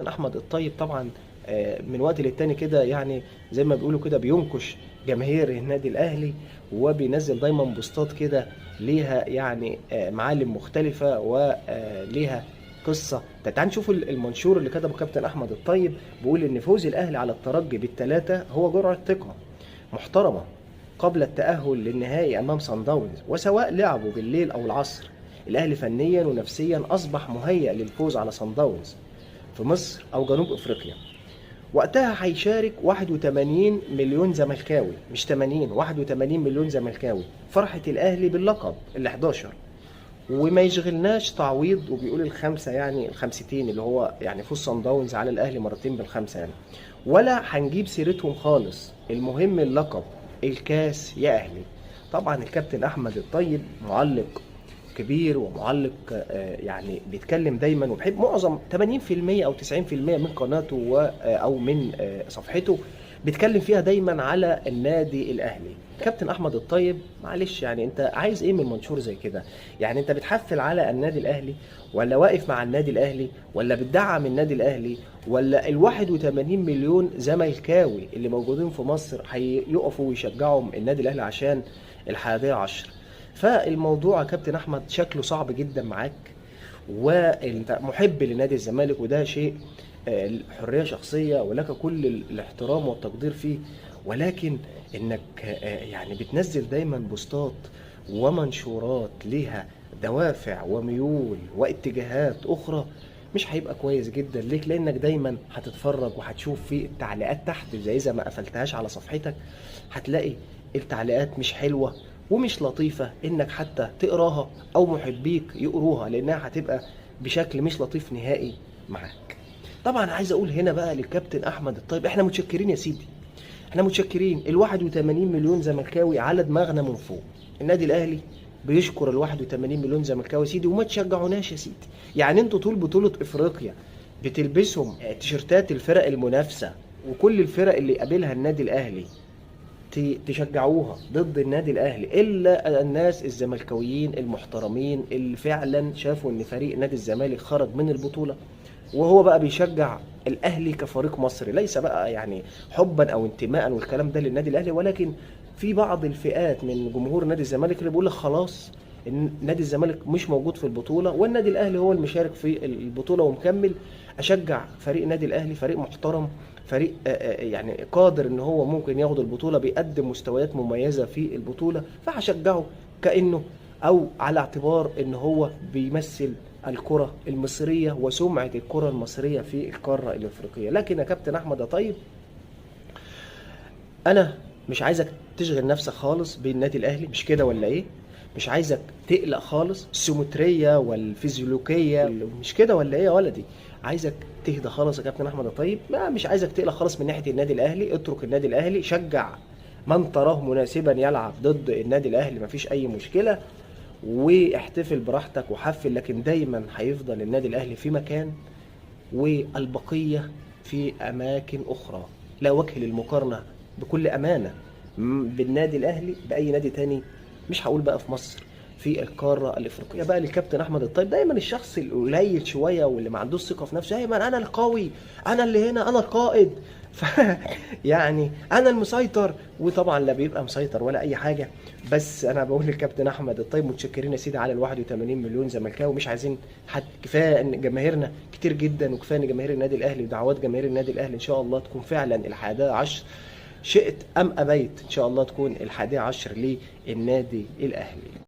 احمد الطيب طبعا من وقت للتاني كده، يعني زي ما بيقولوا كده بينكش جماهير النادي الاهلي، وبينزل دايما بوستات كده ليها يعني معالم مختلفة وليها قصة. تعال نشوف المنشور اللي كتبه كابتن احمد الطيب، بيقول ان فوز الاهلي على الترجي بالثلاثة هو جرعة ثقة محترمه قبل التأهل للنهائي أمام صن داونز، وسواء لعبوا بالليل أو العصر الأهلي فنيا ونفسيا أصبح مهيأ للفوز على صن داونز في مصر أو جنوب أفريقيا. وقتها هيشارك 81 مليون زملكاوي، مش 80، 81 مليون زملكاوي فرحة الأهلي باللقب ال 11، وما يشغلناش تعويض. وبيقول الخمسة يعني الخمستين اللي هو يعني فوز صن داونز على الأهلي مرتين بالخمسة يعني، ولا هنجيب سيرتهم خالص، المهم اللقب، الكاس يا أهلي. طبعا الكابتن أحمد الطيب معلق كبير ومعلق يعني بيتكلم دايما، وبحب معظم 80% او 90% من قناته او من صفحته بيتكلم فيها دايما على النادي الاهلي. كابتن احمد الطيب معلش، يعني انت عايز ايه من منشور زي كده؟ يعني انت بتحفل على النادي الاهلي، ولا واقف مع النادي الاهلي، ولا بتدعم النادي الاهلي، ولا ال 81 مليون زملكاوي اللي موجودين في مصر هيقفوا ويشجعوا النادي الاهلي عشان 11؟ فالموضوع يا كابتن احمد شكله صعب جدا معاك، وانت محب لنادي الزمالك وده شيء حرية شخصية ولك كل الاحترام والتقدير فيه، ولكن انك يعني بتنزل دايما بوستات ومنشورات ليها دوافع وميول واتجاهات اخرى، مش هيبقى كويس جدا ليك، لانك دايما هتتفرج وهتشوف في التعليقات تحت، زي اذا ما قفلتهاش على صفحتك هتلاقي التعليقات مش حلوة ومش لطيفة انك حتى تقراها او محبيك يقروها، لانها هتبقى بشكل مش لطيف نهائي معاك. طبعا عايز اقول هنا بقى للكابتن احمد الطيب، احنا متشكرين يا سيدي، احنا متشكرين ال 81 مليون زملكاوي على دماغنا من فوق. النادي الاهلي بيشكر ال 81 مليون زملكاوي يا سيدي، وما تشجعوناش يا سيدي. يعني انتوا طول بطولة افريقيا بتلبسهم تيشيرتات الفرق المنافسة، وكل الفرق اللي يقابلها النادي الاهلي تشجعوها ضد النادي الاهلي، الا الناس الزملكاويين المحترمين اللي فعلا شافوا ان فريق نادي الزمالك خرج من البطولة، وهو بقى بيشجع الاهلي كفريق مصري، ليس بقى يعني حبا او انتماء والكلام ده للنادي الاهلي. ولكن في بعض الفئات من جمهور نادي الزمالك اللي بيقول لك خلاص ان نادي الزمالك مش موجود في البطولة، والنادي الاهلي هو المشارك في البطولة ومكمل، اشجع فريق نادي الاهلي، فريق محترم، فريق يعني قادر ان هو ممكن ياخد البطولة، بيقدم مستويات مميزة في البطولة، فهشجعه كانه او على اعتبار ان هو بيمثل الكره المصرية وسمعه الكره المصرية في القارة الافريقية. لكن يا كابتن احمد طيب، انا مش عايزك تشغل نفسك خالص بالنادي الاهلي، مش كده ولا ايه؟ مش عايزك تقلق خالص، السيمتريه والفيزيولوجيه مش كده ولا ايه يا ولدي؟ عايزك تهدى خالص يا كابتن احمد الطيب، ما مش عايزك تقلق خالص من ناحية النادي الاهلي، اترك النادي الاهلي، شجع من تراه مناسبا يلعب ضد النادي الاهلي، مفيش اي مشكلة، واحتفل براحتك وحفل، لكن دايما هيفضل النادي الاهلي في مكان والبقية في اماكن اخرى، لا وجه للمقارنه بكل امانه بالنادي الاهلي باي نادي تاني، مش هقول بقى في مصر، في القارة الافريقية. بقى للكابتن احمد الطيب، دايما الشخص القليل شوية واللي ما عندوش ثقة في نفسه، دايما انا القوي، انا اللي هنا، انا القائد، يعني انا المسيطر، وطبعا لا بيبقى مسيطر ولا اي حاجة. بس انا بقول للكابتن احمد الطيب متشكرين يا سيدي على ال 81 مليون زملكاوي، مش عايزين حد، كفاية ان جماهيرنا كتير جدا، وكفاية ان جماهير النادي الاهلي ودعوات جماهير النادي الاهلي ان شاء الله تكون فعلا 11، شئت ام ابيت، ان شاء الله تكون 11 للنادي الاهلي.